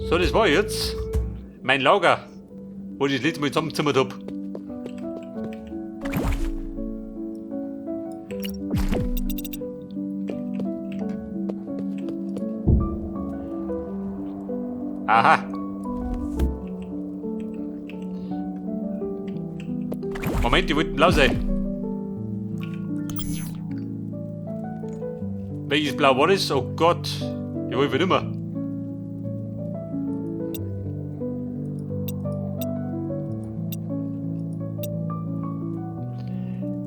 So, das war jetzt mein Lager, wo ich das letzte Mal zusammengezimmert hab. Aha. Moment, die wollten blau sein. Welches Blau war das? Oh Gott, ich wollte nicht mehr.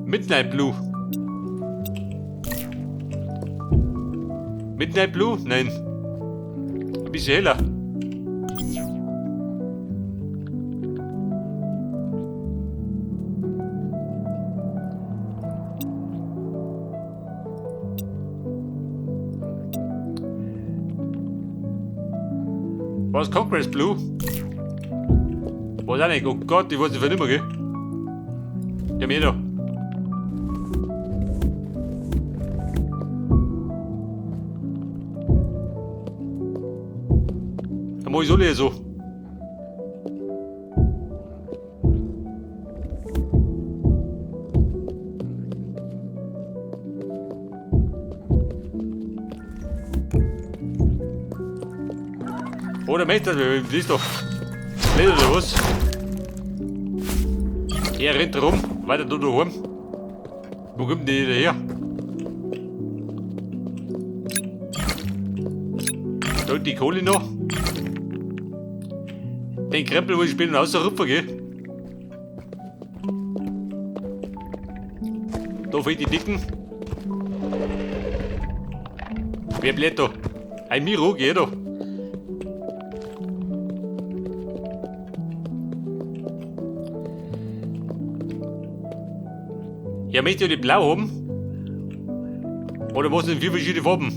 Midnight Blue. Midnight Blue? Nein. Ein bisschen heller. Was Conquest Blue? Weiß auch nicht. Oh Gott, ich weiß nicht mehr, gell? Ja, mir da. Da mach ich alle so. Oder möchte das, ist doch blöd oder was? Er rennt rum, weiter du daheim. Wo kommt denn der her? Da die Kohle noch. Den Krempel muss ich später rausrupfen, gell? Da fehlt die Dicken. Wer bläht da? Ein Miro, geh da. Ja, möchte ja die blau haben. Oder was sind vier verschiedene Farben?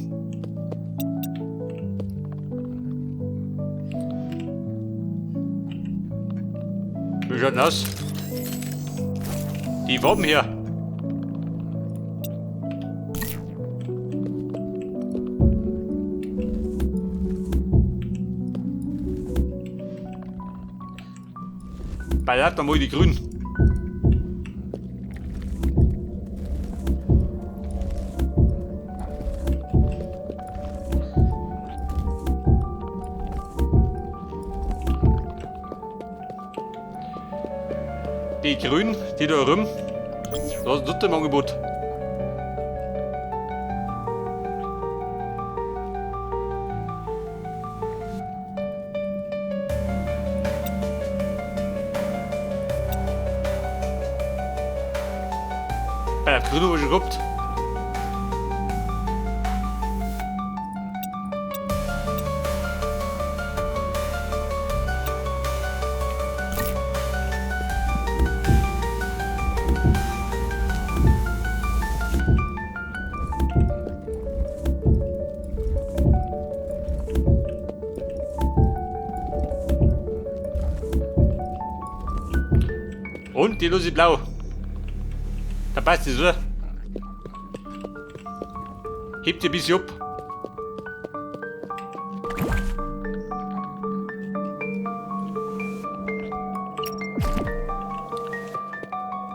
Wie schaut denn aus? Die Farben hier. Bei der dann mal die grün. Die grün, die da rum, das ist im Angebot. Bei der grünen habe ich schon gehabt. Und die Lucy blau. Da passt es, oder? Hebt die ein bisschen ab.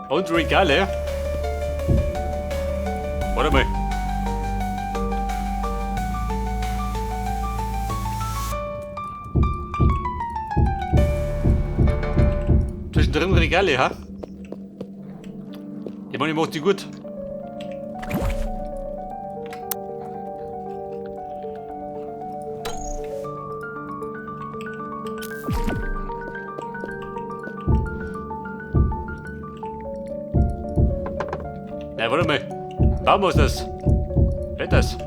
Und Regale. Warte mal. Zwischendrin Regale, ha? Ich meine, ich mach die gut. Nein, warte mal. Warum muss das? Wer das?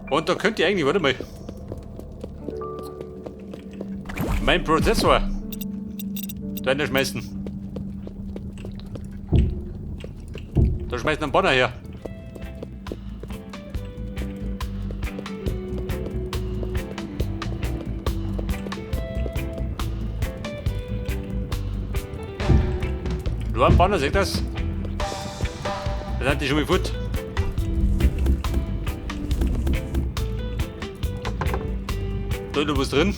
Und da könnt ihr eigentlich, warte mal. Mein Prozessor da reinschmeißen. Da schmeißen einen Banner her. Du einen Banner, seht das? Da sind die schon mal fort. Da ist noch was drin.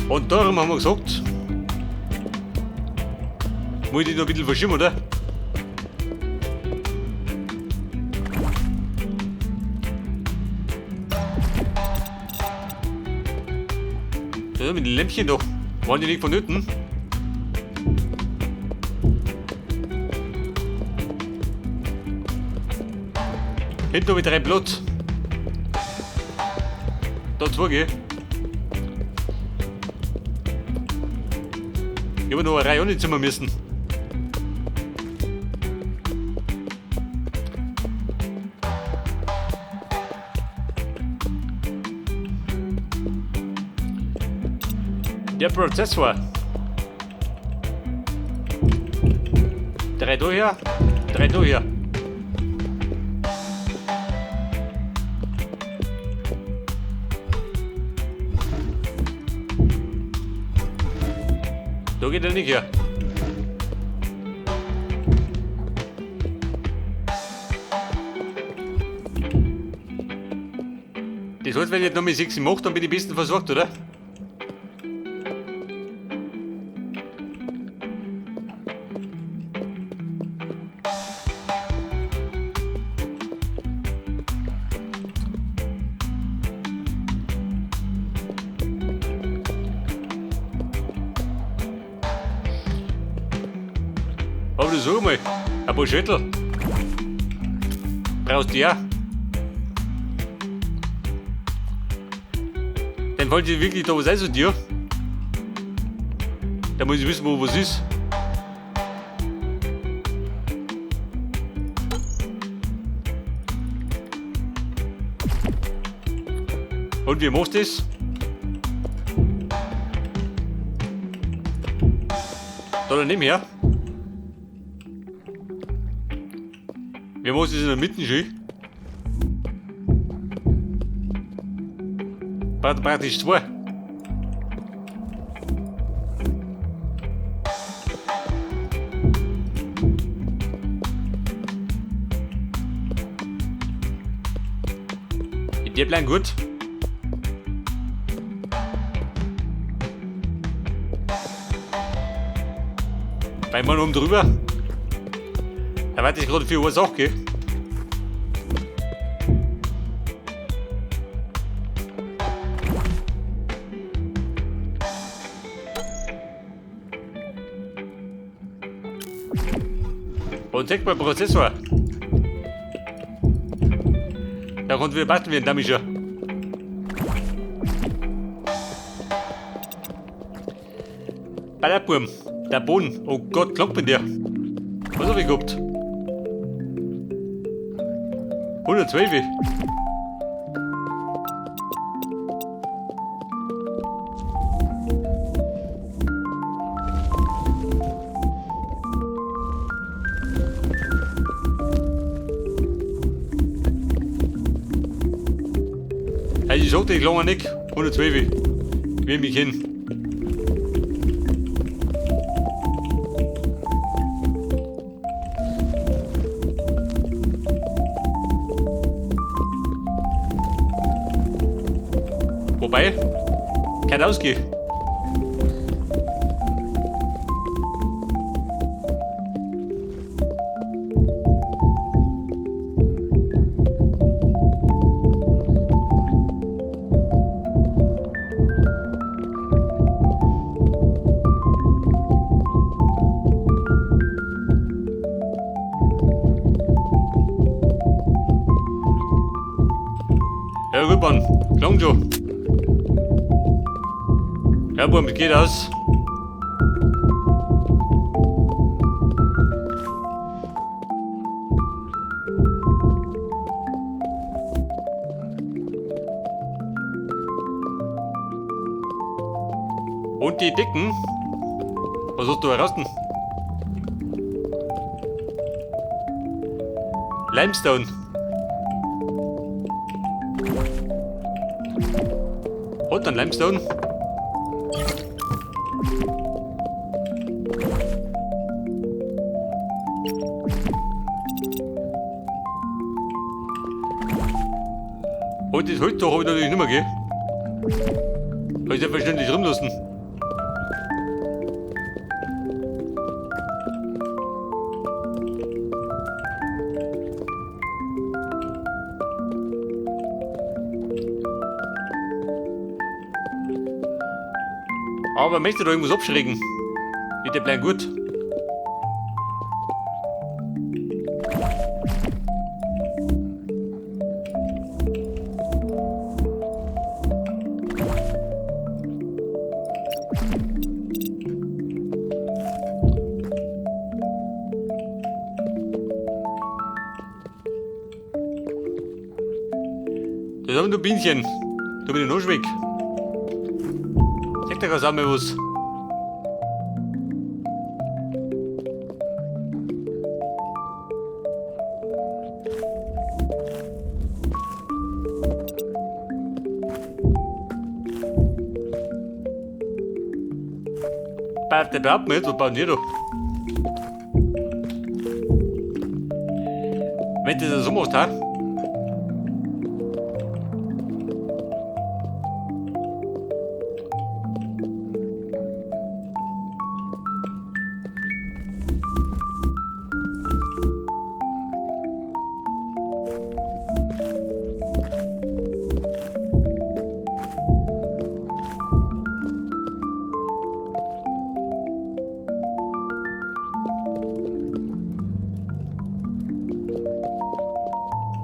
Und darum haben wir gesagt, muss ich noch ein bisschen verschieben, oder? Ja, mit den Lämpchen doch. Waren die nicht vonnöten? Hinten habe ich 3 Platz. Da 2, gell? Ich hab noch eine Reihe anziehen müssen. Der Prozessor. 3 da her, 3 da her. Da geht er nicht her. Das heißt, wenn ich jetzt noch mal 6 mache, dann bin ich bestens versorgt, oder? Aber du sag mal, ein paar Schüttel. Brauchst du ja. Dann wollt ihr wirklich da was einsortieren. Da muss ich wissen, wo was ist. Und wie machst du das? Da daneben her. Wir machen das in der Mitte schön. Praktisch 2. Die bleiben gut. Bei mir oben drüber. Da warte ich gerade für was auch, gell? Und zeig mal Prozessor. Da kommt wieder basteln wir einen Dummy schon. Ballerburm, der Boden. Oh Gott, kloppt mit dir. Was hab ich gehabt? 112. Also ich sag dir, ich lange nicht. 112. Wie ich mich hin. Wobei, kann ausgehen. Ja gut, Mann. Klang schon. Ja, Bub, geht aus. Und die Dicken? Was hast du heraus? Limestone. Und dann Limestone. Das Holz da habe ich natürlich nicht mehr, gell? Kann ich selbstverständlich drin lassen. Aber möchte da irgendwas abschrägen? Nicht der Plan gut. Das haben du Bienchen. Du bin ich noch weg. Sag dir ganz einmal was. Der bleibt mir jetzt, was bauen die da? Wenn du das so machst, ha?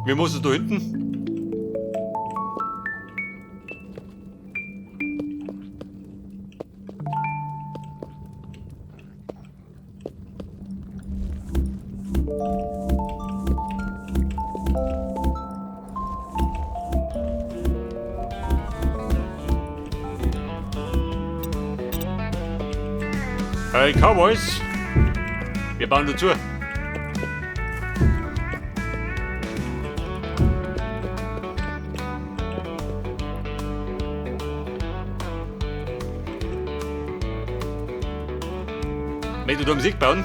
Wir müssen da hinten. Hey Cowboys, wir bauen dazu. Möchtest du da Musik bauen?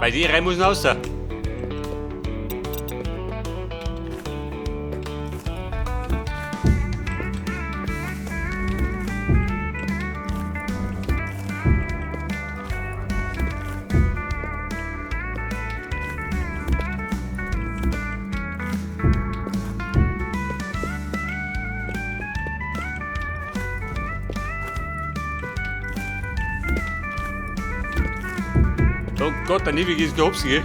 Bei die rein müssen raus. Oh Gott, der Nivik ist gehopst, gell?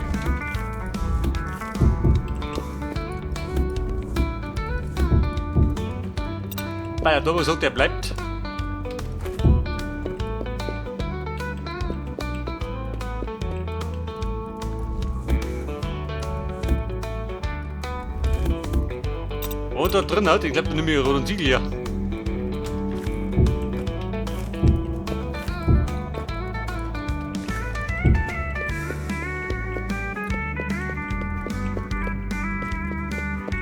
Bei der Thomas sagt, er bleibt. Und da drin halt, ich glaube, da nehme ich roten Ziegel hier.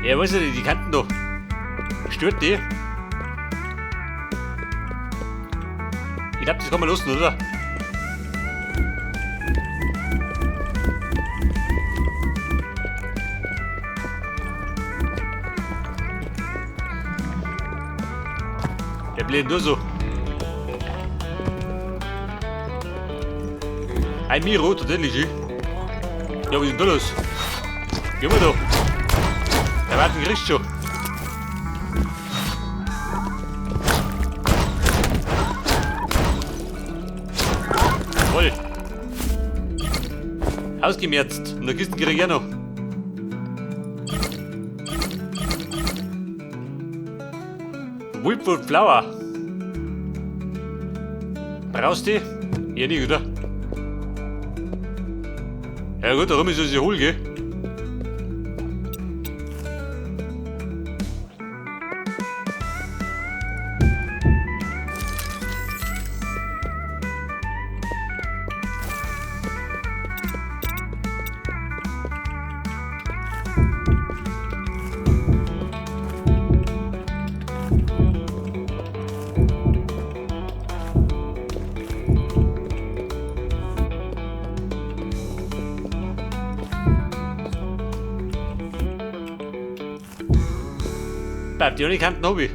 Ja, weißt du, die Kanten da. Stört die? Ich glaube, das kann man lassen, oder? Der bleibt nur so. Ein Miro, tatsächlich. Ja, was ist denn da los? Gehen wir da. Der warten kriegst schon. Voll. Ausgemerzt. Und der Kisten krieg ich auch noch. Whipwood Flower. Brauchst du die? Ja, nicht, oder? Ja gut, darum ist es ja holen, gell? Bleibt die Kanten hab ich.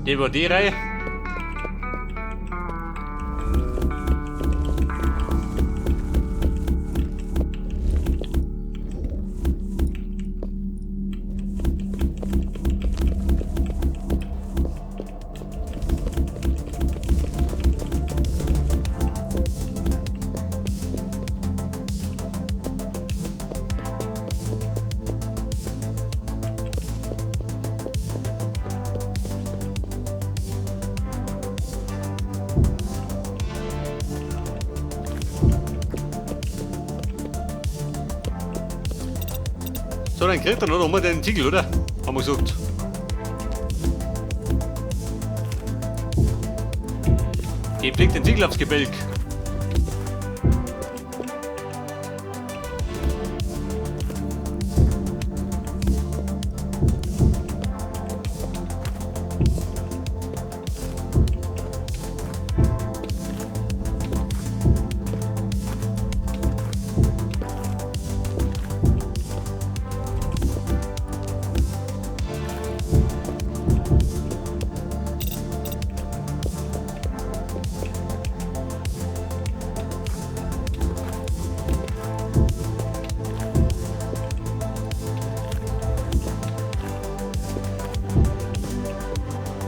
Die war die Reihe. So, dann kriegt er noch einmal den Ziegel, oder? Haben wir gesagt. Ich blick den Ziegel aufs Gebälk.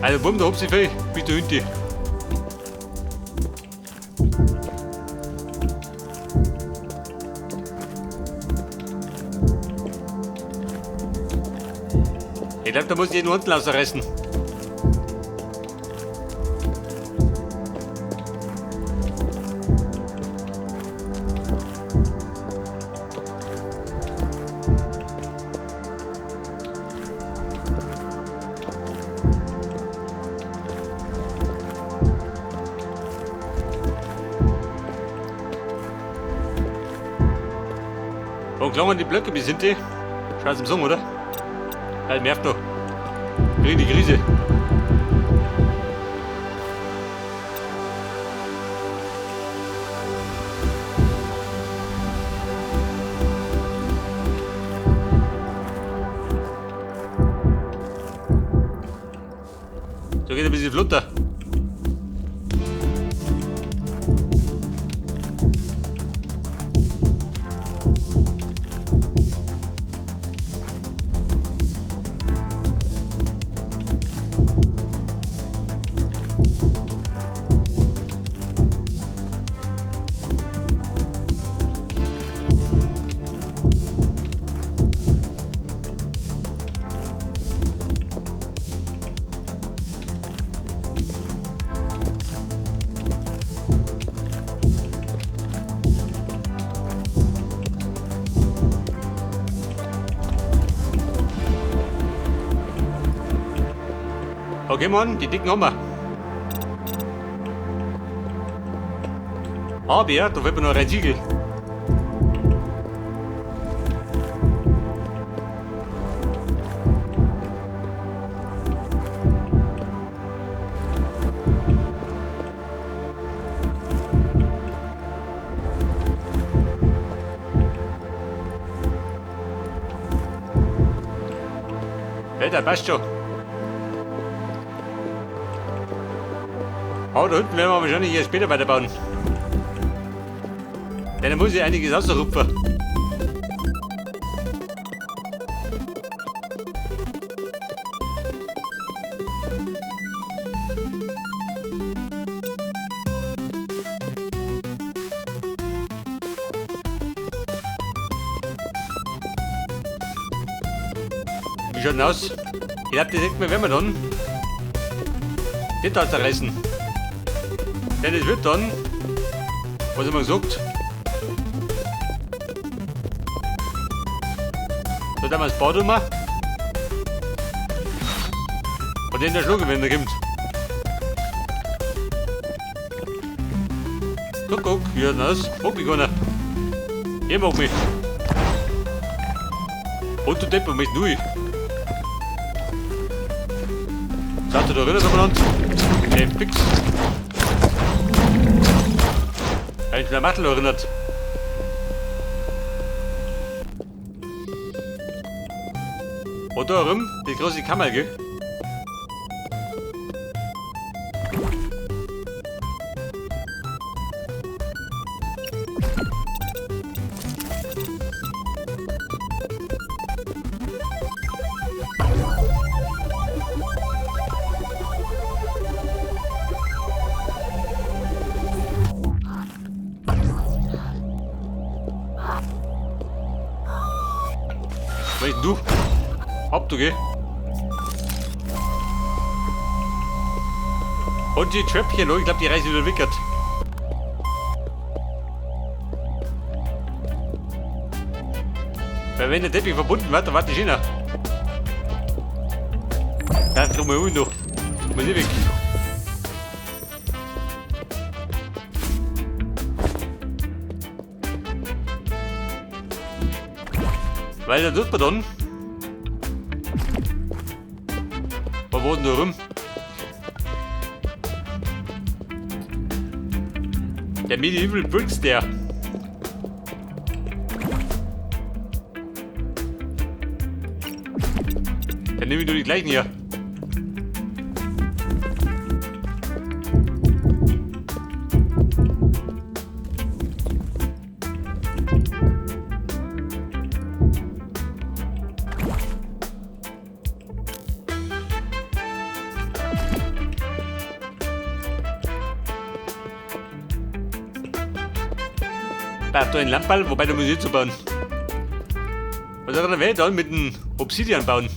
Also bumm, da hab ich viel, bitte Hündi. Ich glaube, da muss ich jeden unten rausreißen. Wo klangen die Blöcke, wie sind die? Scheiß im Sommer, oder? Halt, nervt noch. Krieg die Krise. So geht ein bisschen flotter. Okay, Mann, die dicken haben wir. Aber ja, da wird mir noch ein Ziegel. Hey, passt schon. Aber da hinten werden wir wahrscheinlich erst später weiterbauen. Denn da muss ich einiges ausrupfen. Wie schaut denn aus? Ich glaube, das nächste Mal werden wir dann das da zerreißen. Denn es wird dann, was haben wir gesagt? So, dann wir das Bad um. Und den der Schluck, wenn der kommt. Guck, guck, wie schaut denn aus? Mag mich keiner. Ich mag mich. Und du Depp, möchte nur. Seid ihr da erinnert umeinander? Hey, fix. Ein Schlamassel erinnert. Und da rum, die große Kammer, gell? Weißt du? Ab, du geh. Und die Treppchen, oh, ich glaube, die Reise wieder wickert. Weil wenn der Teppich verbunden wird, dann warte ich hin. Ja, drum herum noch. Komm nicht weg. Weil da tut man dann. Wo denn da rum? Der Medieval Bricks, der. Dann nehme ich nur die gleichen hier. Da ein Lamperl, wobei da muss ich nicht zu bauen. Was soll der Welt dann mit dem Obsidian bauen?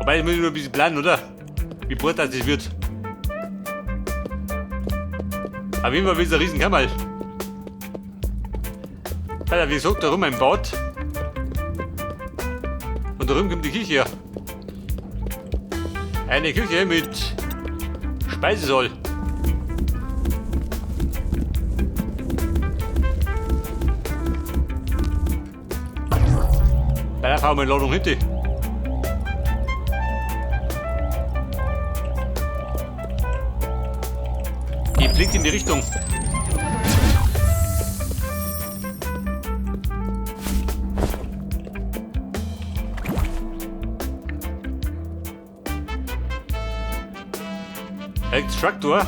Wobei, ich muss nur ein bisschen planen, oder? Wie brutal das wird. Auf jeden Fall wird es ein Riesenkammerl. Alter, wie gesagt, da rum ein Bad. Und da drüben kommt die Küche her. Eine Küche mit Speisesaal. Bei der fahren wir Ladung hinten. Die blickt in die Richtung. Extraktor.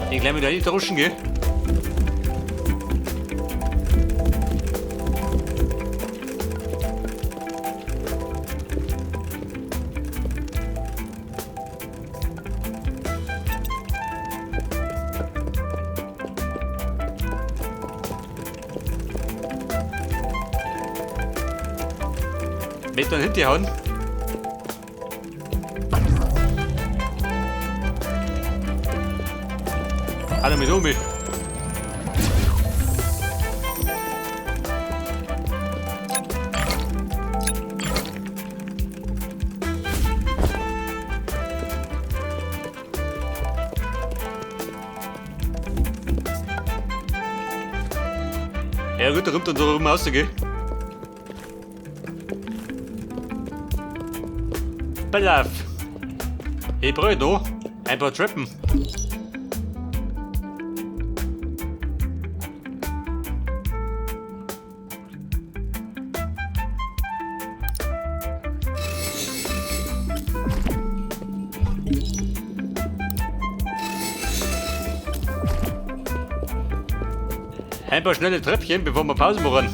Den gleich mit nicht rutschen, gell? Mit dann hinterhauen. Alle mit um. Ja gut, da kommt dann so rum raus, gell? Pass auf. Ich brauche noch ein paar Treppen. Ein paar schnelle Treppchen, bevor wir Pause machen.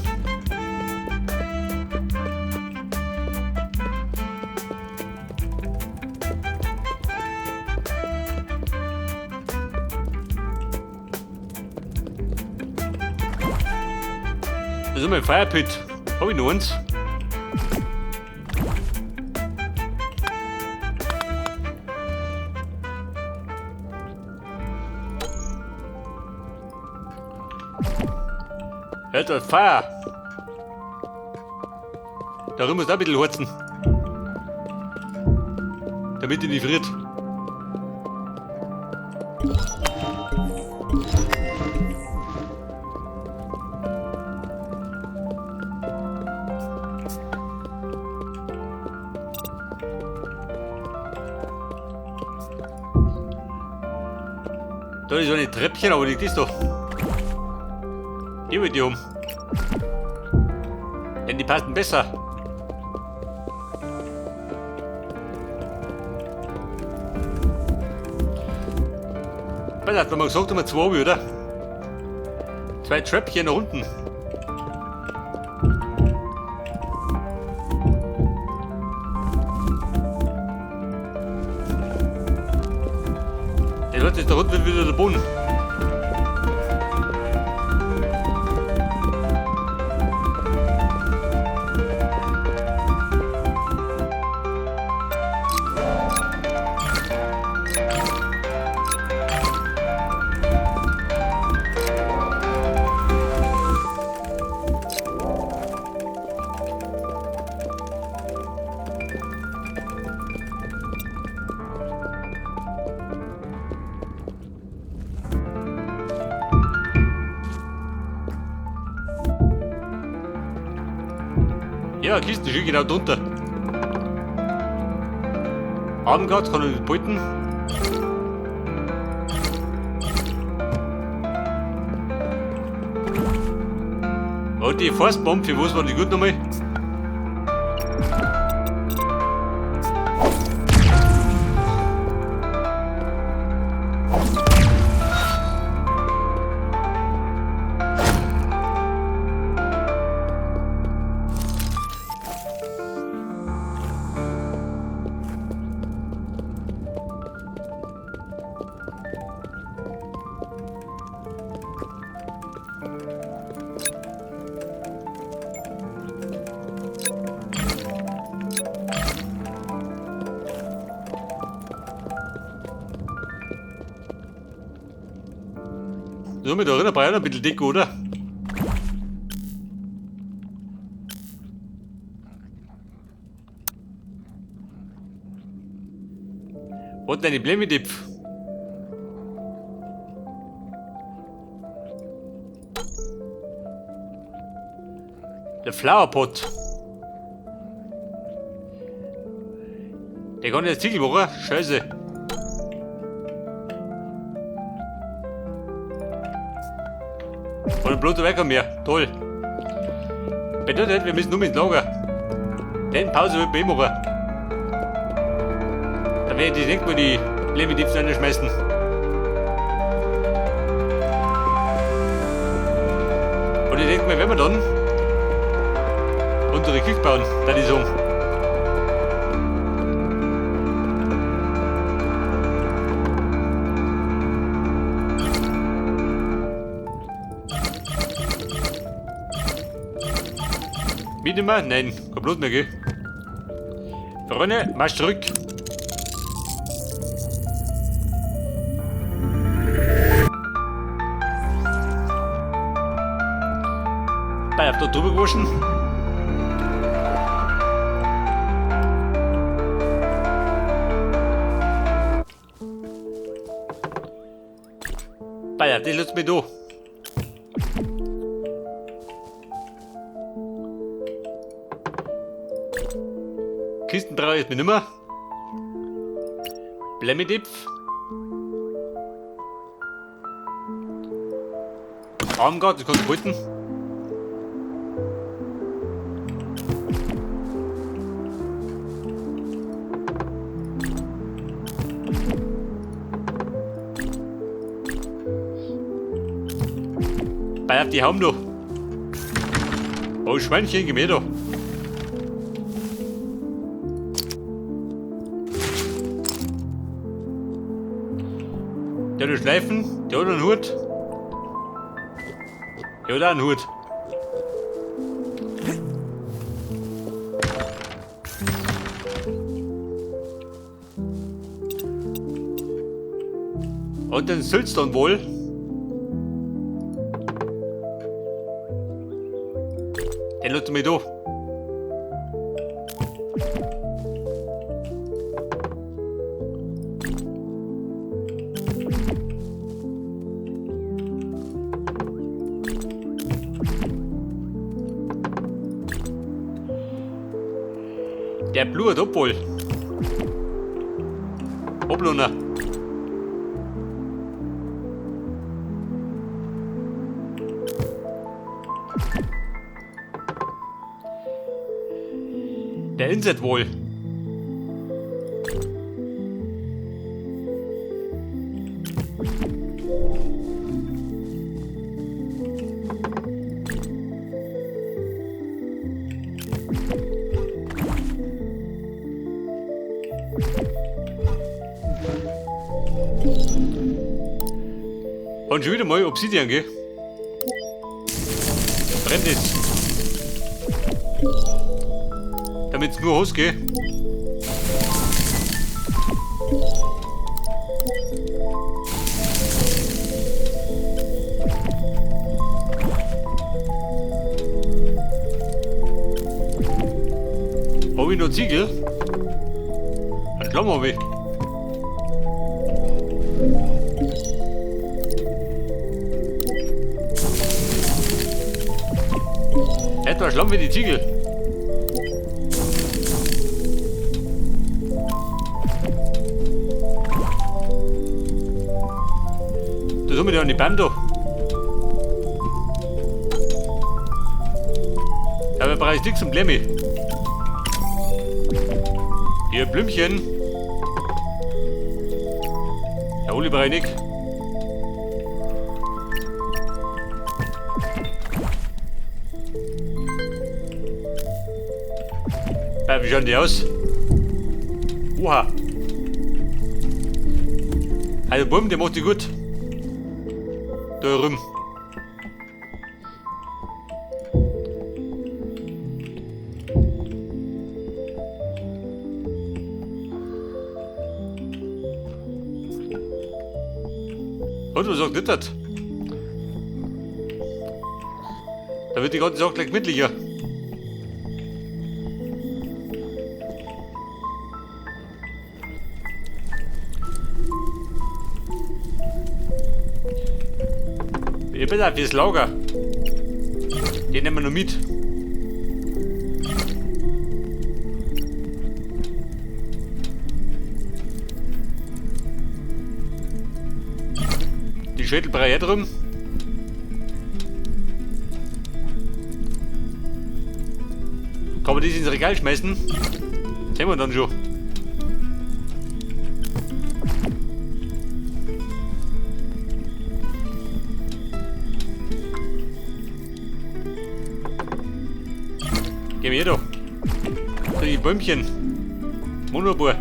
Das ist mein Firepit. Hab ich noch eins? Alter, Feuer! Da muss auch ein bisschen hurzen. Damit die nicht friert. Da ist so eine Treppchen, aber die ist doch. Hier mit die um. Denn die passen besser. Was hat man gesagt, immer zwei, oder? Zwei Treppchen nach unten. Der Leute ist da unten wieder der Boden. Ja, Kisten ist genau drunter. Armgard kann ich beuten. Und die Forstbombe, für was war die gut nochmal? So, mit der Rinderbrei auch noch ein bisschen dick, oder? Und eine Blemidipf. Der Flowerpot. Der kann jetzt Ziegel machen. Scheiße. Und ein bloßer Wecker mehr. Toll. Bedeutet, wir müssen nur ins Lager. Denn Pause wird bei ihm machen. Da werde ich direkt mal die Blemidipf reinschmeißen. Und ich denke mir, wenn wir dann unsere Küche bauen, dann ist um. Mitnehmen? Nein, kein Blut mehr, gell? Freunde, marsch zurück! Bei, hab da drüber gewaschen. Bei, das lässt mich da. Kisten brauche ich jetzt nimmer. Blemidipf. Armgard, das kannst du halten. Bei auf die Haum da. Oh, Schweinchen, geh mir da. Der hat Schleifen, der hat einen Hut. Der hat auch einen Hut. Und den Sülz dann wohl. Den lässt du mich da. Der Blut, obwohl. Hoplona. Der Inset wohl. Und schon wieder mal Obsidian, gell? Brennt es. Damit's nur ausgeht. Hab ich noch Ziegel? Ein Schlamm hab ich. Etwa Schlamm wie die Ziegel. Das haben wir ja an die Bäume da. Da brauche ich nichts zum Klemmi. Hier, Blümchen. Ja, Uli brauche ich nicht. Wie schauen die aus? Oha. Also Bumm, der macht die gut. Da rum. Und was sagt das? Da wird die ganze Sache gleich gemütlicher. Ich bin fürs Lager. Den nehmen wir noch mit. Die Schädelbrei hier drum. Kann man das ins Regal schmeißen? Sehen wir dann schon. Geh mir da. So, die Bäumchen. Monobor.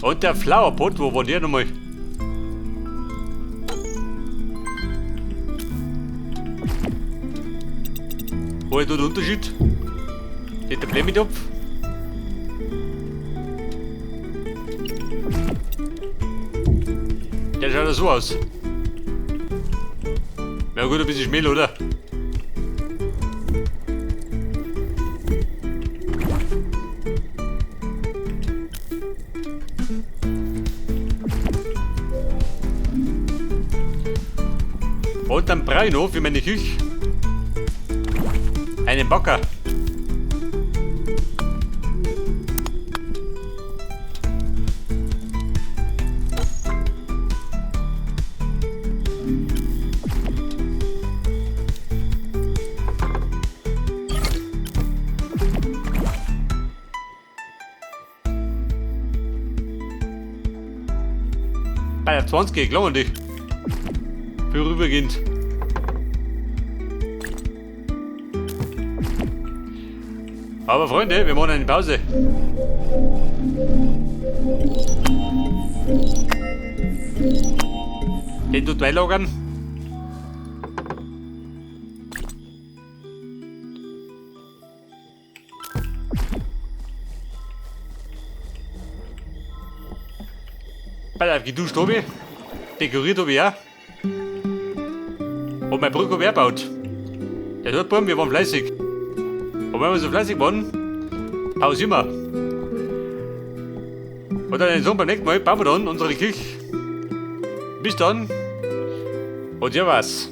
Und der Flowerpot, wo war der nochmal? Wo ist da der Unterschied? Der Blumentopf? Der schaut ja so aus. Na gut, ein bisschen Schmäl, oder? Und dann brauche ich noch für meine Küche einen Backer. Bei der 20, glaube ich. Vorübergehend. Aber Freunde, wir machen eine Pause. Den tut beilagern. Bei der geduscht habe ich. Dekoriert habe ich auch. Und meine Brücke habe ich auch gebaut. Ja, dort, Buam, wir waren fleißig. Und wenn wir so fleißig waren, pausieren wir. Und dann sagen, beim nächsten Mal bauen wir dann unsere Küche. Bis dann. Und ja was.